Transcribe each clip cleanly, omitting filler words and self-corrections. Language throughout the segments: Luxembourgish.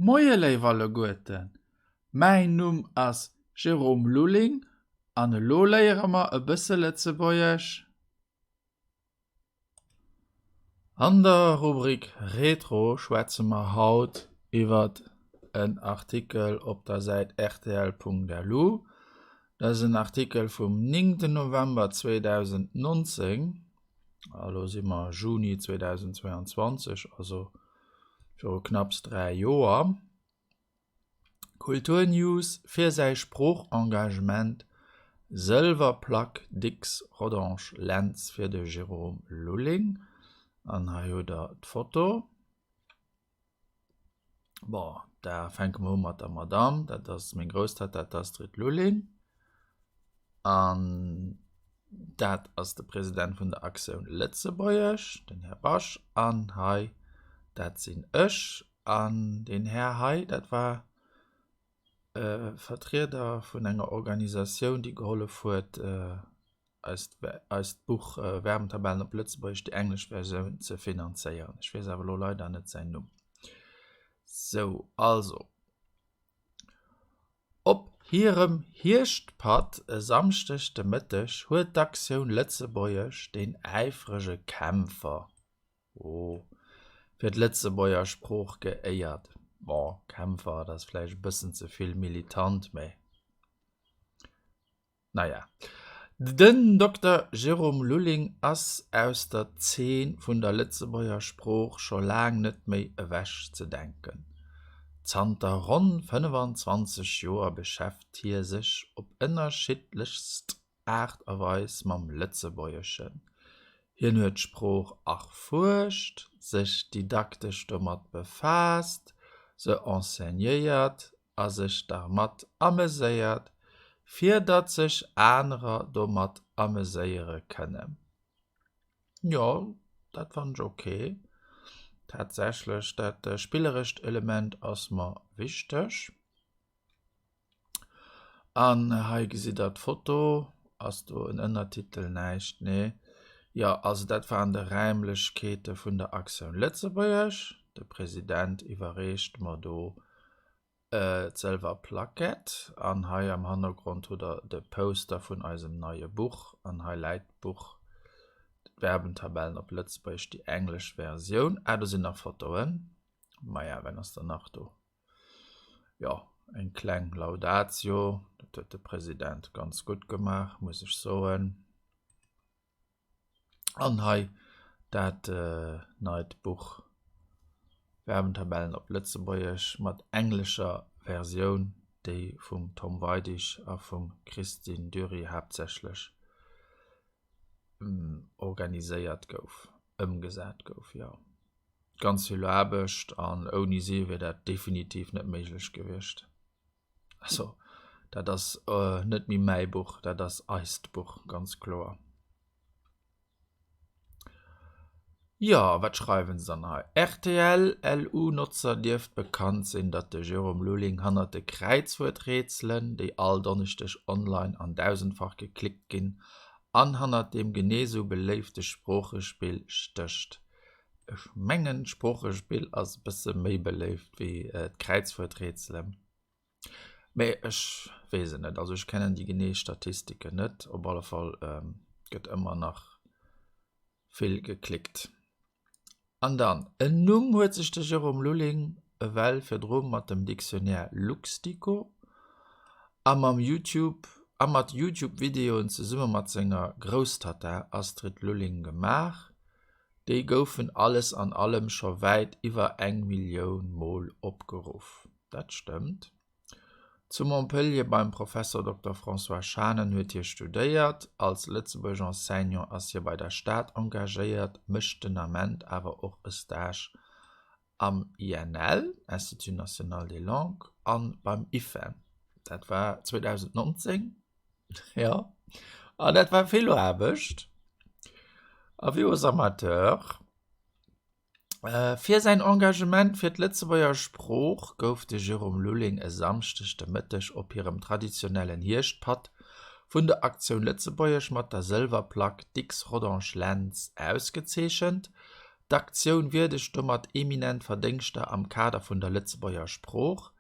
Moie léif alleguerten, mäin Numm ass Jérôme Lulling an elo léiere mer e bësse Lëtzebuergesch. An der Rubrik Retro schwätze mer haut iwwert en Artikel op der Säit rtl.lu. Dat ass en Artikel vum 9 November 2019, elo si mer Juni 2022, also viru knapps 3 Joer. Kulturnews Fir säi Sproochengagement Sëlwer Plack Dicks Rodange Lentz fir de Jérôme Lulling. An hei hutt der d'Foto. Bon, da fänke mer u mat der Madamm, dat ass meng Grousstatta, d'Astrid Lulling. An dat ass de President vun der Aktioun Lëtzebuergesch, den Här Basch. An hei, dat sinn ech. An deen Här hei, dat war e Vertrieder vun enger Organisatioun, déi gehollef huet, eist, eist Buch Verbentabellen op Lëtzebuergesch, déi englesch Versioun, ze finanzéieren. Ech weess awer elo leider net säin Numm. Sou, also. Op hirem Hierschtpatt e Samschdeg de Mëtteg huet d'Aktioun Lëtzebuergesch deen äifrege Kämpfer, oh, fir d'Lëtzebuerger Sprooch geéiert. Bon, Kämpfer, dat ass vläicht e bëssen ze vill militant, mä. Naja. Den Dokter Jérôme Lulling ass aus der Zeen vun der Lëtzebuerger Sprooch scho laang net méi ewech ze denken. Zanter ronn 25 Joer beschäft hie sech op ënnerschiddlechst Aart a Weis mam Lëtzebuergeschen. Hien huet d'Sprooch erfuerscht, sech didaktesch domat befaasst, se enseignéiert a sech dermat ameséiert, fir datt sech anerer domat ameséiere kënnen. Jo, dat fannen ech ok. Tatsächlech, dat spillerescht Element ass mer wichteg. An hei gesitt der d'Foto. Ass do en Ënnertitel? Näischt, nee. Jo, also dat waren de Räimlechkeete vun der Aktioun Lëtzebuergesch. De President iwwerreecht mer do d'Sëlwer Plaquette an hei am Hannergrond hutt der de Poster vun eisem neie Buch an hei läit d'Buch D'Verbentabellen op Lëtzebuergesch, déi englesch Versioun. Ah, do sinn nach Fotoen. Maja, wenn ass der nach do? Jo, eng kleng Laudatio, dat huet de President ganz gutt gemaach, muss ech soen. An hei dat neit Buch Verbentabellen op Lëtzebuergesch mat englescher Versioun, déi vum Tom Weidig a vum Christine Dury haaptsächlech organiséiert gouf, ëmgesat gouf, jo. Ganz vill Aarbecht an ouni si wier dat definitiv net méiglech gewiescht. Also, dat ass net méi mäi Buch, dat ass eist Buch, ganz kloer. Jo, wat schreiwen se dann hei? Rtl LU-Notzer dierft bekannt sinn, datt de Jérôme Lulling hannert de Kräizwuerträtselen, déi all Donneschdeg online an dausendfach geklickt ginn, an hannert deem genee sou beléifte Sproochespill stécht. Ech mengen d'Sproochespill ass e bësse méi beléift wéi d'Kräizwuerträtselen. Mee ech weess et net, also ech kennen déi genee Statistiken net. Op alle Fall gëtt ëmmer nach vill geklickt. An dann, en Numm huet sech de Jérôme Lulling ewell virdru mat dem Dictionnaire Luxdico a mam Youtube a mat Youtube-Videoen zesumme mat senger Grousstatta Astrid Lulling gemaach. Déi goufen alles an allem scho wäit iwwer eng Millioun Mol opgeruff. Dat stëmmt. Zu Montpellier beim Professor Dokter François Schanen huet hie studéiert. Als Lëtzebuerg Enseignant ass hie bei der Stad engagéiert, mécht den Ament awer och e Stage am INL, Institut National des Langues, a beim IFEN. Dat war 2019, jo, an dat war vill Aarbecht. Avis aux amateurs. Fir säin Engagement fir d'Lëtzebuerger Sprooch gouf de Jérôme Lulling e Samschdeg de Mëtteg op hirem traditionellen Hierschtpatt vun der Aktioun Lëtzebuergesch mat der Sëlwerplack Dicks-Rodange-Lentz ausgezeechent. D'Aktioun wierdegt domat eminent Verdéngschter am Kader vun der Lëtzebuerger Sprooch.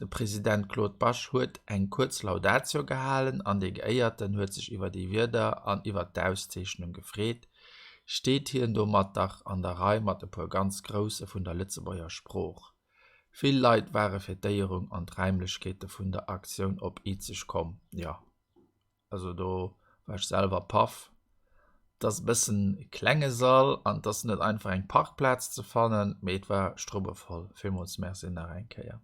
De President Claude Bache huet eng kuerz Laudatio gehalen an de Geéierten huet sech iwwer déi Wierder an iwwer d'Auszeechnung gefreet. Steet hien domat dach an der Rei mat e puer ganz Grousse vun der Lëtzebuerger Sprooch. Vill Leit ware fir d'Éierung an d'Räimlechkeete vun der Aktioun op Izeg komm. Jo. Also do war ech selwer paff. Et ass e bëssen e klenge Sall an et ass net einfach eng Parkplaz ze fannen, mee et war strubbevoll. Villmools Merci nach eng Kéier.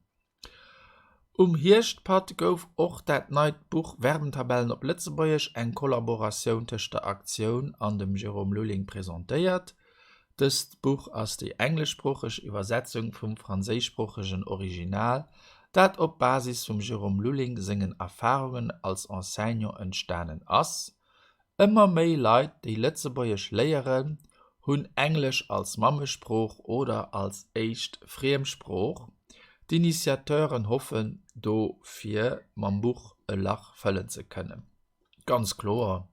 Um Hierschtpatt gouf och dat neit Buch Verbentabellen op Lëtzebuergesch, eng Kollaboratioun tëscht der Aktioun an dem Jérôme Lulling presentéiert. Dëst Buch ass déi engleschsproocheg Iwwersetzung vum franséischsproochegen Original, dat op Basis vum Jérôme Lulling sengen Erfarungen als Enseignant entstanen ass. Ëmmer méi Leit, déi Lëtzebuergesch léieren, hunn Englesch als Mammesprooch oder als éischt Friemsprooch. D'Initiateuren hoffen dofir, mam Buch e Lach fëllen ze kënnen. Ganz kloer.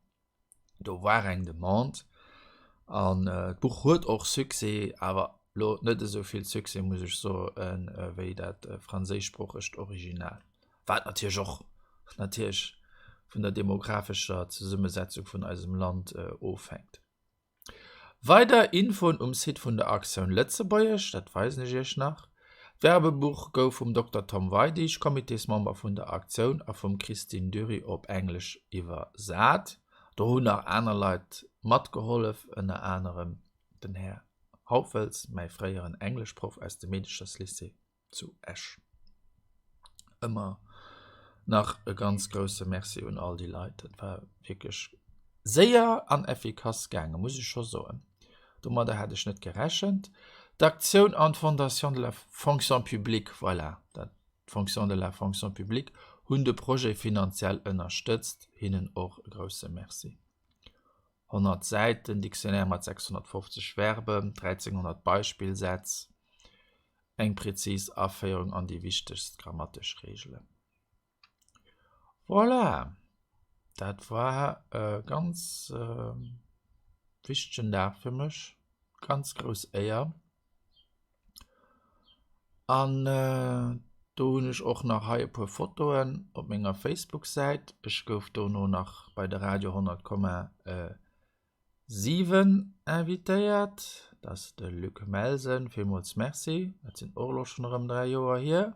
Do war eng Demande an d'Buch huet och Succès, awer lo net esou vill Succès, muss ech soen, wéi dat franséischsproochegt Original, wat natierlech och natierlech vun der demographescher Zesummesetzung vun eisem Land ofhänkt. Weider Infoen um Site vun der Aktioun Lëtzebuergesch, dat weisen ech iech nach. D'Werbebuch gouf vum Dokter Tom Weidig, Comitésmember vun der Aktioun, a vum Christine Dury op Englesch iwwersat. Do hunn nach aner Leit matgehollef, ënner anerem den Här Hauffels, mäi fréieren Engleschproff aus dem Meedecherslycée zu Esch. Ëmmer nach e ganz grousse Merci un all déi Leit. Dat war wierklech séier an effikass gaangen, muss ech scho soen. Domadder hat ech net gerechent. D'Aktioun an d'Fondation de la fonction publique, voilà, dat, d'Fonction de la fonction publique hunn de Projet finanziell ënnerstëtzt. Hinnen och e grousse Merci. 100 Säiten Dictionnaire mat 650 Verben, 1300 Beispillsätz, eng präzis Aféierung an déi wichtegst grammatesch Reegelen. Voilà, dat war e ganz wichtegen Dag fir mech, ganz grouss Éier. An do hunn ech och nach hei e puer Fotoen op menger Facebook-Säit. Ech gouf dono nach bei de Radio 100,7 invitéiert. Dat ass de Luc Melsen. Villmools Merci. Dat sinn och elo schonn erëm 3 Joer hier.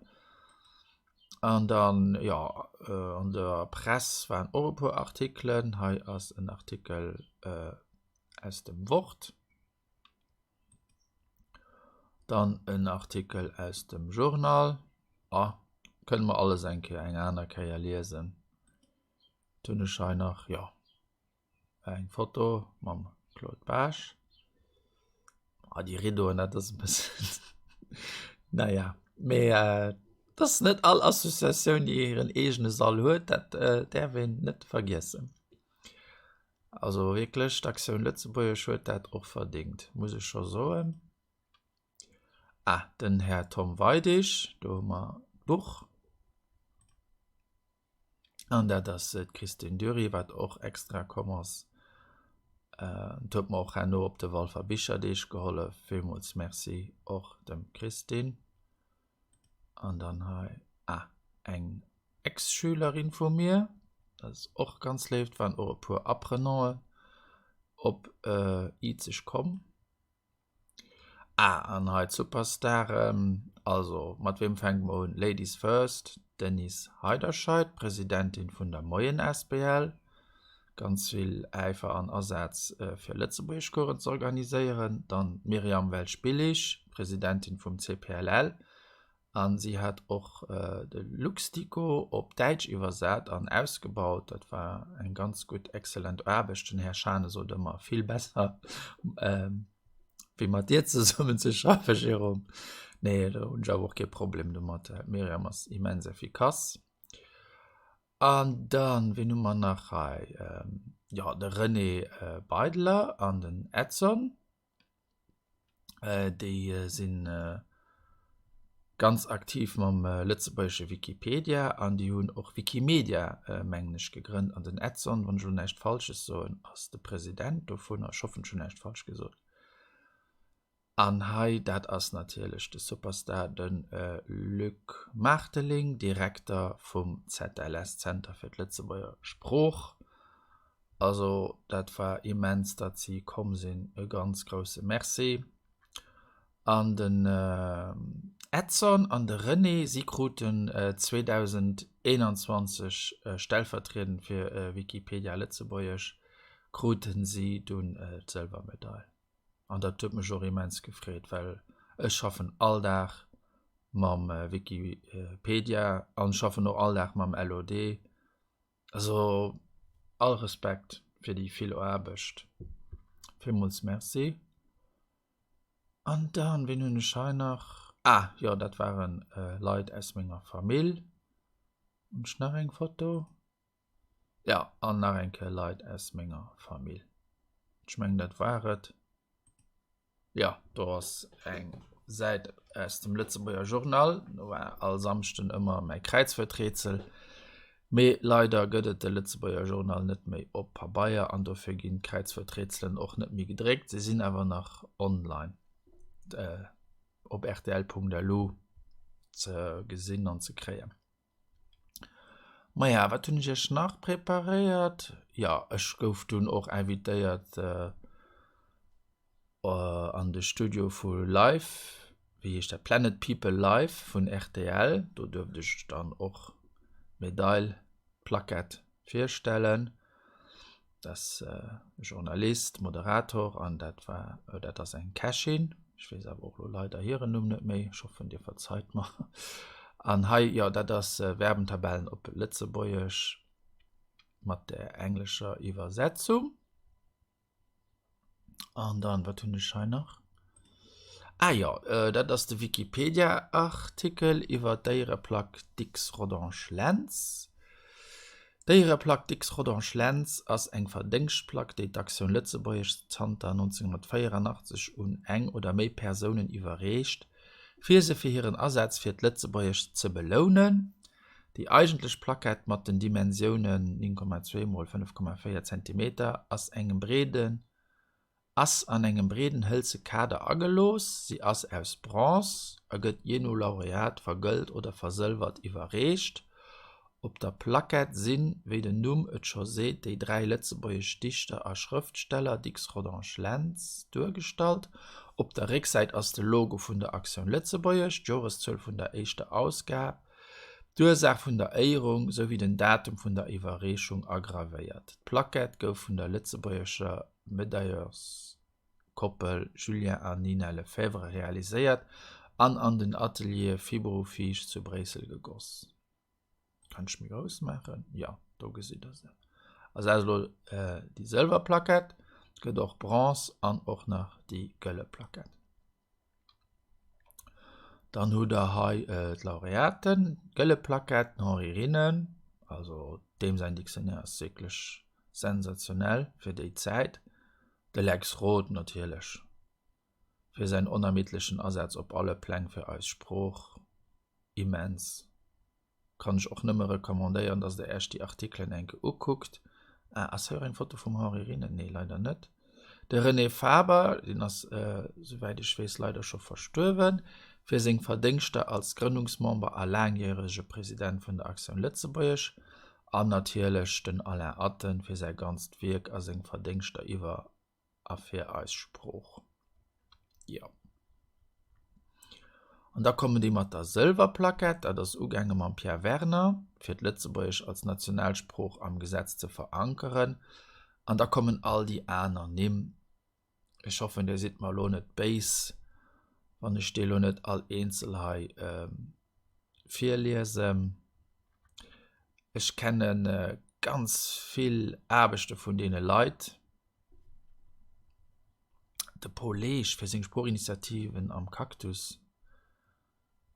An dann, jo, an der Press waren och e puer Artikelen. Hei ass en Artikel aus dem Wort. Dann en Artikel aus dem Journal. Ah, kënne mer alles eng Kéier eng aner Kéier liesen. Wat hunn ech hei nach? Jo, eng Foto mam Claude Baasch. Ah, déi Riddoen, dat ass e bëssen, naja, mee et ass net all Associatioun, déi hiren eegene Sall huet, dat däerf een net vergiessen. Also wierklech, d'Aktioun Lëtzebuergesch huet dat och verdingt, muss ech scho soen. Ah, den Här Tom Weidig, do hu mer d'Buch. An dat ass d'Christine Dury, wat och extra komm ass. Et huet mer och herno op de Walfer Bicherdeeg gehollef. Villmools Merci och dem Christine. An dann hei, ah, eng Ex-Schülerin vu mir, dat ass och ganz léif, et waren och e puer Apprenanten op Izeg komm. Ah, an hei d'Superstaren, also mat weem fänke mer un? Ladies first, d'Denise Heiderscheid, Presidentin vun der Moien asbl, ganz vill Äifer an Asaz fir Lëtzebuergeschcoursen ze organiséieren, dann d'Myriam Welsch-Billig, Presidentin vum CPLL, a si hat och de Luxdico op Däitsch iwwersat an ausgebaut. Dat war eng ganz gutt, exzellent Aarbecht. Den Här Schane sot ëmmer, vill besser wéi mat dir zesummen ze schaffen, Jérôme. Nee, do hunn ech awer och kee Problem domat. D'Myriam ass immens effikass. An dann, wien hu mer nach hei? Jo, de René Beidler an den Edson. Déi si ganz aktiv mam lëtzebuergesche Wikipedia an déi hunn och Wikimedia, mengen ech, gegrënnt. An den Edson, wann ech elo näischt Falsches soen, ass de President dovunner. Ech hoffen, ech hunn näischt falsch gesot. An hei, dat ass natierlech de Superstar, de Luc Maarteling, Direkter vum ZLS, Zenter fir d'Lëtzebuerger Sprooch. Also dat war immens, datt si komm sinn. E ganz grousse Merci. An den Edson an de René, si kruten 2021 stellvertriedend fir Wikipedia Lëtzebuergesch, kruten si dunn d'Sëlwermedail. An dat huet mech och immens gefreet, well ech schaffen all Dag mam Wikipedia an schaffen och all Dag mam LOD. Also all Respekt fir déi vill Aarbecht. Villmools Merci. An dann, ween hunn ech hei nach? Ah jo, dat waren Leit aus menger Famill. Hunn ech nach eng Foto? Jo, an nach eng Kéier Leit aus menger Famill. Ech mengen dat war et. Jo, do ass eng Säit aus dem Lëtzebuerger Journal. Do war all Samschden ëmmer mäi Kräizwuerträtsel. Mee leider gëtt et de Lëtzebuerger Journal net méi op Pabeier an dofir ginn d'Kräizwuerträtselen och net méi gedréckt. Se sinn awer nach online op rtl.lu ze gesinn an ze kréien. Maja, wat hunn ech iech nach preparéiert? Jo, ech gouf dunn och invitéiert an de Studio vu Live, wéi heescht dat, Planet People Live vun rtl. Do duerft ech dann och d'Medail, d'Plackett virstellen. Dat ass e Journalist, Moderator an dat war, dat ass eng Kächin. Ech weess awer och elo leider hiren Numm net méi. Ech hoffen, Dir verzeit mer. An hei, jo, dat ass Verbentabellen op Lëtzebuergesch mat der englescher Iwwersetzung. An dann, wat hunn ech hei nach? Ah jo, dat ass de Wikipedia-Artikel iwwer d'Éiereplack Dicks-Rodange-Lentz. D'Éiereplack Dicks-Rodange-Lentz ass eng Verdéngschtplack, déi d'Actioun Lëtzebuergesch zanter 1984 un eng oder méi Persounen iwwerreecht, fir se fir hiren Asaz fir d'Lëtzebuergescht ze belounen. Déi eigentlech Plackett mat den Dimensiounen 9,2 mol 5,4 Zentimeter ass engem breeden ass an engem breeden hëlze Kader agelooss. Si ass aus Bronze a gëtt jee no Laureat vergëllt oder versëlwert iwwerreecht. Op der Plackett sinn, wéi den Numm et scho seet, déi 3 lëtzebuergesch Dichter a Schrëftsteller Dicks, Rodange, Lentz duergestallt. Op der Récksäit ass de Logo vun der Actioun Lëtzebuergesch, d'Joreszuel vun der éischter Ausgab, d'Ursaach vun der Éierung souwéi den Datum vun der Iwwerreechung agravéiert. D'Plackett gouf vun der lëtzebuergescher Medaillonskoppel Julien an Nina Lefebvre realiséiert an an den Ateliere Fibrofiche zu Bréissel gegoss. Kann ech méi grouss maachen? Jo, do gesitt der se. Also dat ass elo déi sëlwer Plackett, et gëtt och Bronze an och nach déi gëlle Plackett. Dann hutt der hei d'Laureaten, d'gëlle Plackett, den Henri Rinnen, also deem säin Dictionnaire ass wierklech sensationell fir déi Zäit, de Lex Roth natierlech fir säin onermiddlechen Asaz op alle Pläng fir eis Sprooch, immens. Kann ech och nëmme recommandéieren, dass der Äech déi Artikelen eng Kéier ukuckt. Ah, ass hei och eng Foto vum Henri Rinnen? Nee, leider net. De René Faber, deen ass, souwäit ech weess, leider scho verstuerwen, fir seng Verdéngschter als Grënnungsmember a laangjärege President vun der Actioun Lëtzebuergesch. An natierlech den Alain Atten fir säi ganzt Wierk a seng Verdéngschter iwwer a fir eis Sprooch. Jo. An da kommen déi mat der Sëlwerplackett, dat ass ugaange mam Pierre Werner, fir d'Lëtzebuergesch als Nationalsprooch am Gesetz ze verankeren. An da kommen all déi aner Nimm. Ech hoffen, Dir sidd mer elo net béis, wann ech déi elo net all eenzel hei virliesen. Ech kenne ganz vill Aarbechte vun deene Leit. De Paul Leesch fir seng Sproochinitiativen am Cactus.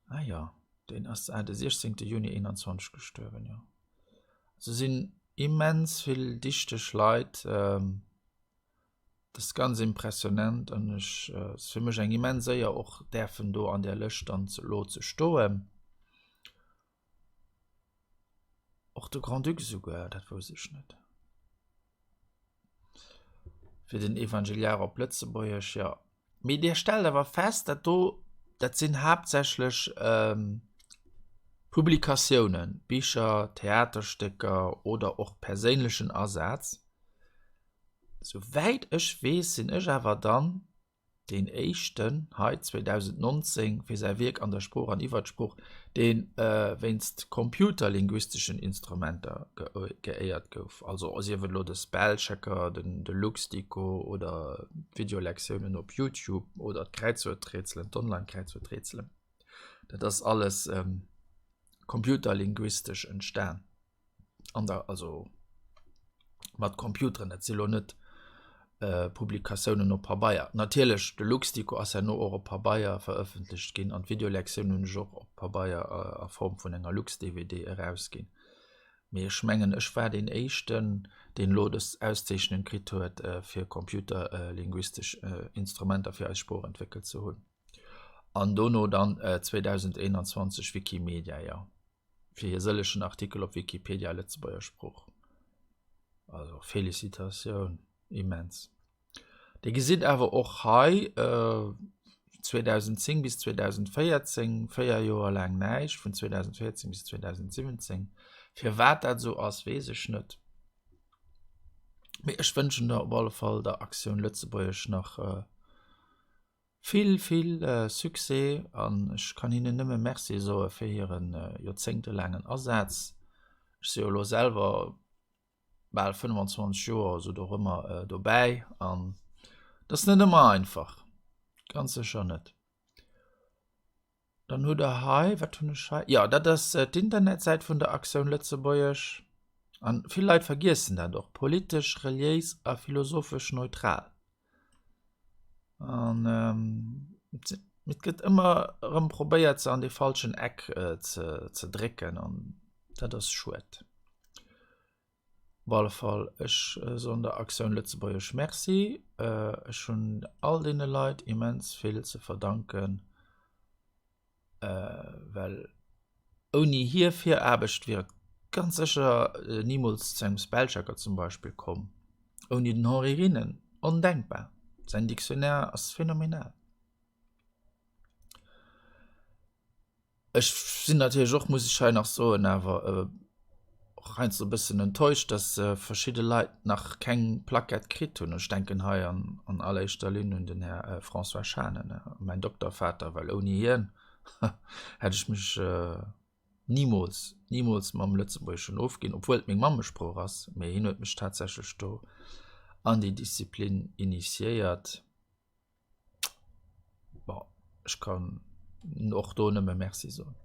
Ah jo, deen ass ah de 16. Juni 21 gestuerwen, jo. Also sinn immens vill dichteg Leit. Dat ass ganz impressionant an ech ass fir mech eng immens Éier och däerfen do an där Lëscht dann elo ze stoen. Och de Grand-Duc esouguer, dat wousst ech net. Fir den Evangeliar op Lëtzebuergesch, jo. Mee Dir stellt awer fest, dat do, dat sinn haaptsächlech Publikatiounen, Bicher, Theaterstécker oder och perséinlechen Asaz. Souwäit ech weess, sinn ech awer dann deen éischten hei 2019 fir säi Wierk an der Sprooch an iwwer d'Sprooch, dee wéinst computerlinguisteschen Instrumenter geéiert gouf, also sief et elo de Spellchecker, de Luxdico oder d'Videolektiounen op Youtube oder d'Kräizwuerträtselen, d'Online-Kräizwuerträtselen. Dat ass alles computerlinguistesch entstan. an der also mat Computeren, dat si lo net äh, Publikatiounen op Pabeier. Natierlech de Luxdico ass herno och op Pabeier verëffentlecht ginn an d'Videolektioun hunn ech och op Pabeier äh, a Form vun enger Lux-DVD erausginn. Mee ech mengen ech war deen éischten, deen elo dës Auszeechnung kritt huet äh, fir computerlinguistesch äh, Instrumenter fir eis Sprooch entwéckelt ze hunn. An dono dann äh, 2021 Wikimedia, jo. fir hir sëllechen Artikel op Wikipedia a Lëtzebuerger Sprooch. Also Felicitatioun, immens. Dir gesitt awer och hei äh, 2010 bis 2014, 4 Joer laang näischt, vun 2014 bis 2017. Firwat dat esou ass, weess ech net. Mee ech wënschen der op alle Fall der Aktioun Lëtzebuergesch nach äh, Vill vill Succès an ech kann hinnen nëmme Merci soe fir hire joerzéngtelaangen Asaz. Ech si jo elo selwer bal 25 Joer esou dorëmmer dobäi an et ass net ëmmer einfach, ganz sécher net. Dann hutt der hei, wat hunn ech hei? Jo, dat ass d'Internetsäit vun der Actioun Lëtzebuergesch an vill Leit vergiessen dat och, politesch, reliéis a philosophesch neutral. An et gëtt ëmmer erëm probéiert se an dee falschen Eck ze ze drécken an dat ass schued. Op alle Fall ech soen der Actioun Lëtzebuergesch Merci. Ech hunn all deene Leit immens vill ze verdanken. Well ouni hir Viraarbecht wier et ganz sécher nimools zu engem Spellchecker zum Beispill komm. Ouni den Henri Rinnen, ondenkbar. Säin Dictionnaire ass phänomenal. Ech sinn natierlech och, muss ech hei nach soen, awer och heiansdo e bëssen enttäuscht, dass verschidde Leit nach keng Plaquette kritt hunn. Ech denken hei an an alleréischter Linn un den Här François Schanen, mäin Doktervater, well ouni hien hätt ech mech nimools, nimools mam Lëtzebuergeschen ofginn, obwuel et meng Mammesprooch ass, mee hien huet mech tatsächlech do an déi Disziplin initiéiert. Bon, ech kann och do nëmme Merci soen.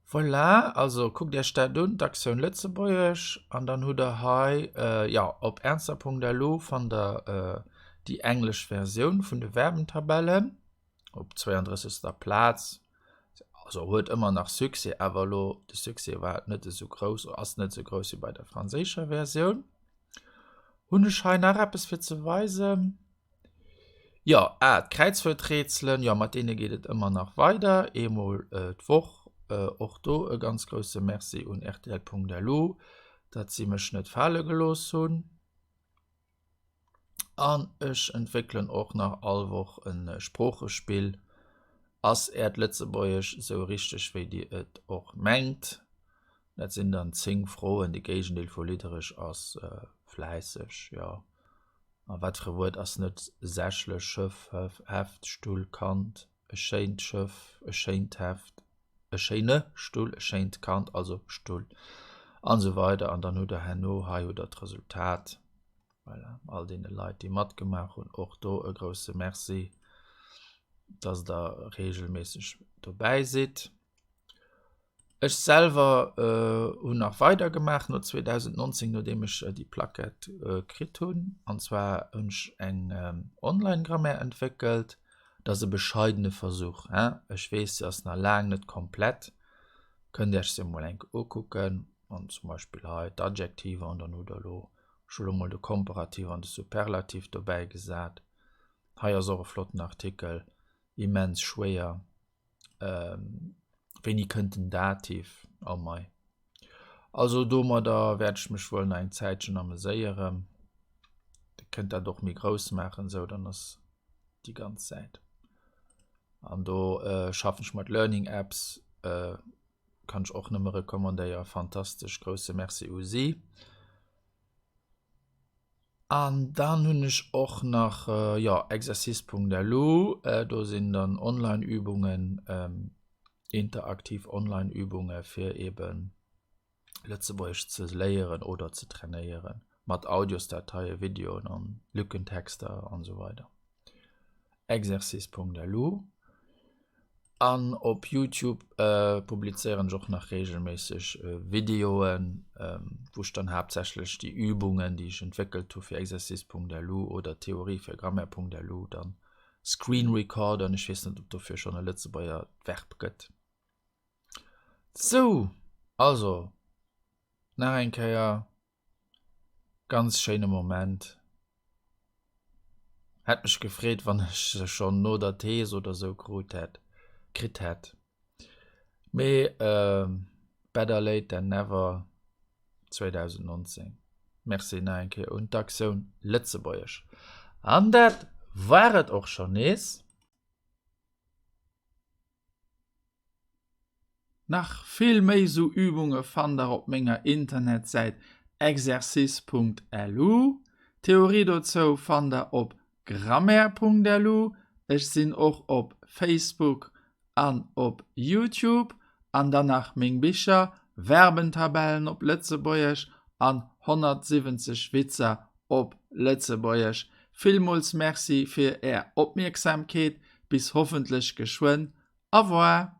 Voilà, also kuckt Iech dat un, d'Aktioun Lëtzebuergesch, an dann hutt der hei, jo, op ernster.lu fannt der déi englesch Versioun vun de Verbentabellen op 32. Plaz. Also huet ëmmer nach Succès, awer elo de Succès war net esou grouss, ass net esou grouss wéi bei der franséischer Versioun. Hunn ech hei nach eppes fir ze weisen? Jo, ah, d'Kräizwuerträtselen, jo, mat deene geet et ëmmer nach weider, eemol d'Woch. Och do e ganz grousse Merci un rtl.lu, datt si mech net fale gelooss hunn. An ech entwéckelen och nach all Woch e Sproochespill. Ass Äert Lëtzebuergesch esou richteg, wéi Dir et och mengt? Dat sinn dann 10 Froen. De Géigendeel vu liddereg ass fläisseg, jo. A wat fir e Wuert ass net sächlech? Schëff, Hëff, Heft, Stull, Kand, e schéint Schëff, e schéint Heft, e schéine Stull, e schéint Kand, also Stull, an esou weider. An dann hutt Der herno, hei hutt Der d'Resultat. Voilà, all deene Leit, déi matgemaach hunn, och do e grousse Merci, dass Der reegelméisseg dobäi sidd. Ech selwer hunn nach weider gemaach no 2019, nodeem ech déi Plaquette kritt hunn. An zwar hunn ech eng Online-Grammaire entwéckelt. Dat ass e bescheidene Versuch, hein. Ech weess, se ass nach laang net komplett. Kënnt Iech se emol eng Kéier ukucken. An zum Beispill hei d'Adjektiver an dann hutt Der elo, ech hu lo mol de Komparativ an de Superlativ dobäi gesat. Hei ass och e flotten Artikel, immens schwéier. Wéini kënnt den Dativ? Oh mei. Also domadder wäert ech mech wuel nach eng Zäitchen ameséieren. Dir kënnt dat och méi grouss maachen, esou dann ass. déi ganz Säit. An do schaffen ech mat Learning Apps, kann ech och nëmme recommandéieren, fantastesch, grousse Merci u si. An dann hunn ech och nach, jo, exercice.lu, do sinn dann Online-Übungen, interaktiv Online-Übunge fir eben Lëtzebuergesch ze léieren oder ze trainéieren, mat Audiosdateien, Videoen an Lückentexter an esou weider. Exercice.lu An op Youtube publizéieren ech och nach reegelméisseg Videoen, wou ech dann haaptsächlech déi Übungen, déi ech entwéckelt hu fir Exercice.lu oder Theorie fir Grammaire.lu dann screenrecorden. Ech weess net, ob dofir schonn e Lëtzebuerger Verb gëtt. Sou, also nach eng Kéier ganz schéine Moment. Hätt mech gefreet wann ech se schon no der These oder sou krut hätt, kritt hätt. Mee better late than never 2019. Merci nach eng Kéier un d'Aktioun Lëtzebuergesch. An dat war et och schon nees. Nach vill méi sou Übunge fannt der op menger Internetsäit exercice.lu. D'Theorie dozou fannt der op grammaire.lu. Ech sinn och op Facebook an op Youtube. An dann nach meng Bicher, Verbentabellen op Lëtzebuergesch an 170 Witzer op Lëtzebuergesch. Villmools Merci fir är Opmierksamkeet. Bis hoffentlech geschwënn. Au revoir!